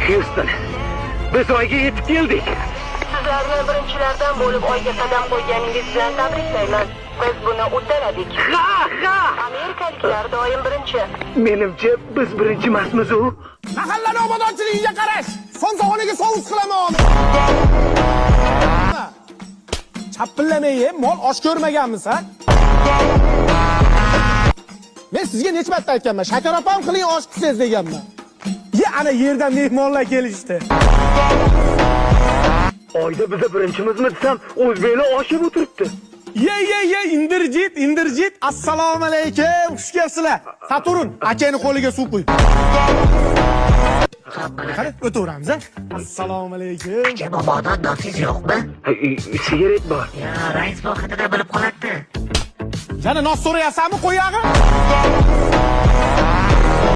Xyuston, biz Oyga yetib keldik. Sizlarni birinchilardan bo'lib Oyga qadam qo'yganingiz bilan tabriklayman. Biz buni uddaladik. Ha, ha! Amerikaliklar doim birinchi. Menimcha, biz birinchi emasmiz u. Mahallani obodonchiligiga qarash. Somsaxonaga sovus qilaman. Chapillamay ye, mol osh ko'rmaganmisan? Men sizga necha marta aytganman, shakar opam qiling osh qilsangiz deganman. Ye, ana yerdan mehmonlar kelishdi. Oyda biza birinchimizmi desam, o'zbeklar oshib o'tiribdi. Ye, ye, ye, indirjit, indirjit. Assalomu alaykum. Xush kelibsizlar. Saturn, akani qo'liga suv quy. Qani, o'taveramiz, a? Assalomu alaykum. Aka, momodan nosingiz yo'qmi? Sigaret bor. Ya, rais vohidida bilib qoladi. Yana nos so'rayapsanmi, qo'yag'i?